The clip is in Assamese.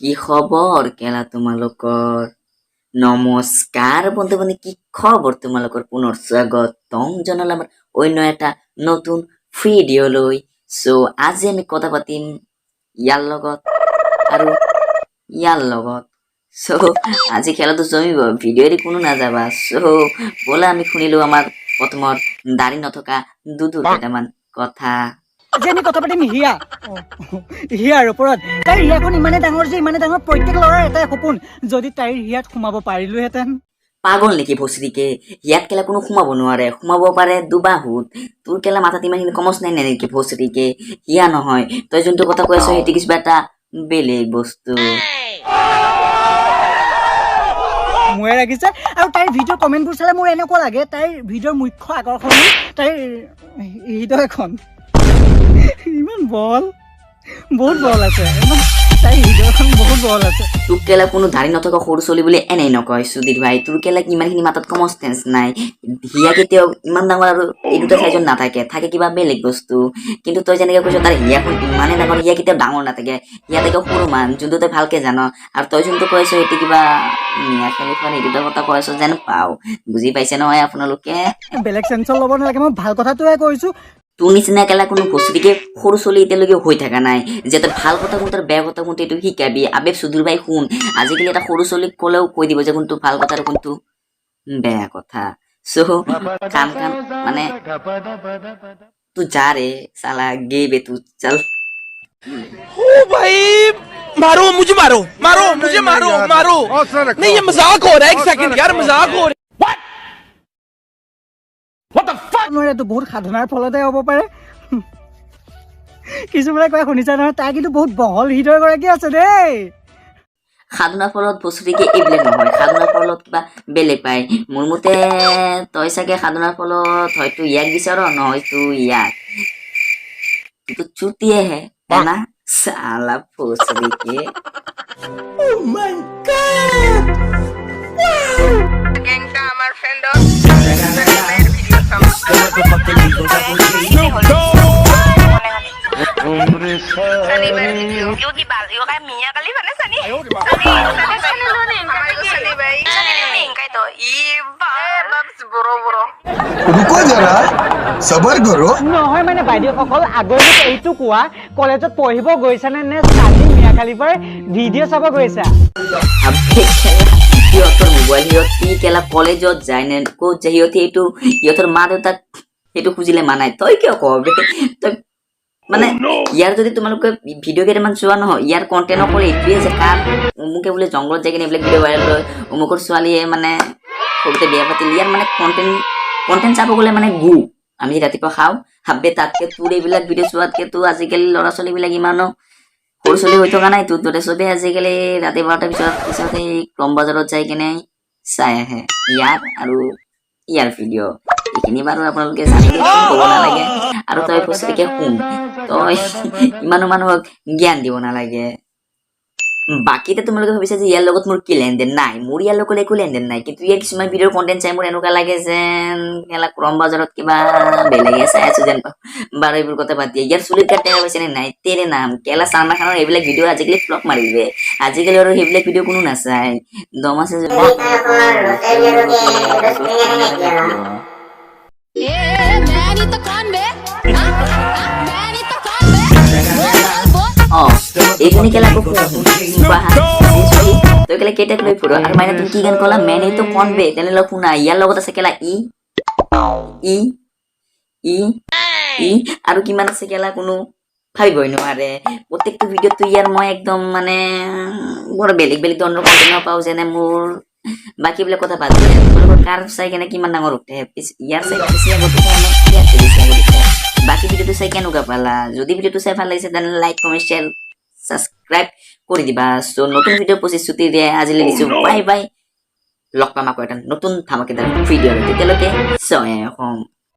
কি খবৰ কেলা তোমালোকৰ? নমস্কাৰ বন্ধু বান্ধৱ, কি খবৰ তোমালোকৰ? পুনৰ স্বাগতম জনালো আমাৰ অন্য এটা নতুন ভিডিঅ'লৈ। চ' আজি আমি কথা পাতিম ইয়াৰ লগত আৰু ইয়াৰ লগত। চ' আজি খেলাটো জমিব, ভিডিঅ' এৰি কোনো নাযাবা। চ' ব'লা, আমি শুনিলো আমাৰ প্ৰথমৰ দাড়ি নথকা দুদুৰ কেইটামান কথা। আজি আমি কথা পাতিম হিয়া, হিয়াৰ ওপৰত। তাইৰ হিয়াখন ইমানে ডাঙৰ যে ইমানে ডাঙৰ, প্ৰত্যেক ল'ৰাৰ এটাই সপোন, যদি তাইৰ হিয়াত সোমাব পাৰিলোহেঁতেন। পাগল নেকি ভচৰিকে? ইয়াত কেলা কোনো সোমাব নোৱাৰে, সোমাব পাৰে দুবাহুত। তোৰ কেলা মাথাত ইমানখিনি কমচ নাই নেকি ভচৰিকে? হিয়া নহয়, তই যোনটো কথা কৈ আছ সেইটো কিবা এটা বেলেগ বস্তু। মোৰে ৰাখিছে। আৰু তাইৰ ভিডিঅ' কমেণ্টবোৰ চালে মোৰ এনেকুৱা লাগে, তাইৰ ভিডিঅ'ৰ মুখ্য আকৰ্ষণ হ'ল তাইৰ হৃদয়খন। ইমান বল, বহুত বল আছে তাইৰ হৃদয়খন, বহুত বল আছে। তোক কেলা কোনো দাড়ি নথকা সৰু চলি বুলি এনেই নকয় সুধীৰ ভাই। তোৰ কেলা ইমানখিনি মাথাত কমন চেন্স নাই। হিয়া কেতিয়াও ইমান ডাঙৰ আৰু এই দুটা চাইজত নাথাকে, থাকে কিবা বেলেগ বস্তু। কিন্তু তই যেনেকে কৈছ তাৰ হিয়াখন ইমানে ডাঙৰ, হিয়া কেতিয়াও ডাঙৰ নাথাকে, হিয়া থাকে সৰু মান, যোনটো তই ভালকে জান। আৰু তই যোনটো কৈ আছ সেইটো কিবা মিয়া খালিফাৰ সেইটো দুটা কথা কৈ আছ যেন পাওঁ। বুজি পাইছে নহয় আপোনালোকে? বেলেগ চেঞ্চন ল'ব নালাগে, মই ভাল কথাটোহে কৈছোঁ। তোৰ নিচিনা কেলা কোনো ভচৰিকে সৰু চলি এতিয়ালৈকে হৈ থকা নাই যে তই ভাল কথা কোনটো আৰু বেয়া কথা কোনটো এইটো শিকাবি। আবে সুধীৰ ভাই, শুন, আজিকালি এটা সৰু চলিক ক'লেও কৈ দিব যে কোনটো ভাল কথা আৰু কোনটো বেয়া কথা। চ' কাম কাম মানে तू जा रे साला, गे बे तू, चल। ओ भाई, मारो मुझे, मारो मारो मुझे, मारो मारो। नहीं, ये मजाक हो रहा है। एक सेकंड यार, मजाक हो रहा है। নোৱাৰে, এইটো বহুত সাধনাৰ ফলতে হ'ব পাৰে। কিছুমানে কয়, শুনিছা নহয়, তাই কিন্তু বহুত বহল হৃদয় গৰাকী আছে দেই। সাধনাৰ ফলত ভচৰিকে এইবিলাক নহয়, সাধনাৰ ফলত কিবা বেলেগ পায়। মোৰ মতে তই চাগে সাধনাৰ ফলত হয়তো ইয়াক বিচাৰ, নহয়তো ইয়াক। तू तो चूतिए है ना साला भोसड़ी। গেংটা আমাৰ ফ্ৰেণ্ডৰ ভিডিঅ' চাম। শনিবাৰ ভিডিঅ'। ইও কি বাল, ইও কাই মিয়া কালি মানে চানি চানি চানি চানি চানি ভাই চানি কাই তো ই বাবস বড় বড়। रुको जरा, सबर करो। নহয় মানে বাইদেউসকল, আগতে এইটো কোৱা, কলেজত পঢ়িব গৈছানে নে চানি মিয়া খালিফাৰ ভিডিঅ' চাব গৈছা? আবে কেলা, সিহঁতৰ মোবাইল, সিহঁতি কেলা কলেজত যায় নে ক'ত যায়, সিহঁতি এইটো সিহঁতৰ মা দেউতাক সেইটো খুজিলে মানাই, তই কিয় কৱ বে? তই মানে ইয়াৰ যদি তোমালোকে ভিডিঅ' কেইটামান চোৱা নহয়, ইয়াৰ কণ্টেণ্ট অকল এইটোৱে যে কাৰ অমুকে বোলে জংঘলত যাই কিনে এইবিলাক ভিডিঅ' ভাইৰেল হয়, অমুকৰ ছোৱালীয়ে মানে সৰুতে বিয়া পাতিল। ইয়াৰ মানে কণ্টেণ্ট চাব গ'লে মানে গু আমি যে ৰাতিপুৱা খাওঁ হাবে, তাতকে তোৰ এইবিলাক ভিডিঅ' চোৱাতকে তোৰ আজিকালি ল'ৰা ছোৱালীবিলাক ইমানো সৰু ছোৱালী হৈ থকা নাই তোৰ দৰে। চবেই আজিকালি ৰাতি 12টাৰ পিছত এই ক্ৰম বজাৰত যাই কিনে চাই আহে ইয়াৰ আৰু ইয়াৰ ভিডিঅ'। এইখিনি বাৰু আপোনালোকে জানিলে ক'ব নালাগে। আৰু তই ভচৰিকে শুন, তই ইমানো মানুহক জ্ঞান দিব নালাগে। বাকীতে তোমালোকে ভাবিছা যে ইয়াৰ লগত মোৰ কি লেনদেন? নাই, মোৰ ইয়াৰ লগত একো লেনদেন নাই। কিন্তু ইয়াৰ কিছুমান ভিডিঅ'ৰ কণ্টেণ্ট চাই মোৰ এনেকুৱা লাগে যেন কেলা ক্ৰম বজাৰত কিবা বেলেগে চাই আছো যেন পাওঁ। বাৰু, এইবোৰ কথা বাদ দিয়ে। ইয়াৰ চুলিৰ কাট দেখা পাইছে নে নাই? তেৰে নাম কেলা চালমান খানৰ এইবিলাক ভিডিঅ' আজিকালি ফ্লপ মাৰিলে। আজিকালি আৰু সেইবিলাক ভিডিঅ' কোনো নাচায়। দম আছে যদি। मैं नहीं तो कौन बे? हाँ? हाँ? मैं नहीं तो कौन बे? बोल बोल बोल। অ, এইজনী কেলা আকৌ বাহ, তই কেলা কেইটাক লৈ ফুৰ? আৰু মাইনা, তুমি কি গান ক'লা? मैं नहीं तो कौन बे? তেনেহ'লে শুনা, ইয়াৰ লগত আছে কেলা ই ই ই ই আৰু কিমান আছে কেলা, কোনো ভাবিবই নোৱাৰে। প্ৰত্যেকটো ভিডিঅ'টো ইয়াৰ মই একদম মানে বৰ বেলেগ বেলেগ ধৰণৰ কণ্টেণ্ট পাওঁ যেনে মোৰ। বাকীবিলাক কথা বাদ দিয়া, তোমালোকৰ কাৰ চাই কেনে কিমান ডাঙৰ উঠে? ইয়াৰ চাই বেছি আগত উঠে নে ইয়াতকে বেছি আগত উঠে? বাকী ভিডিঅ'টো চাই কেনেকুৱা পালা? যদি ভিডিঅ'টো চাই ভাল লাগিছে, তেনেহ'লে লাইক, কমেণ্ট, শ্বেয়াৰ, ছাবস্ক্ৰাইব কৰি দিবা। চ' নতুন ভিডিঅ' প্ৰতিশ্ৰুতি দিয়ে আজিলৈ দিছোঁ। বাই বাই, লগ পাম আকৌ এটা নতুন ধামাকেদাৰ ভিডিঅ'। তেতিয়ালৈকে জয় অসম।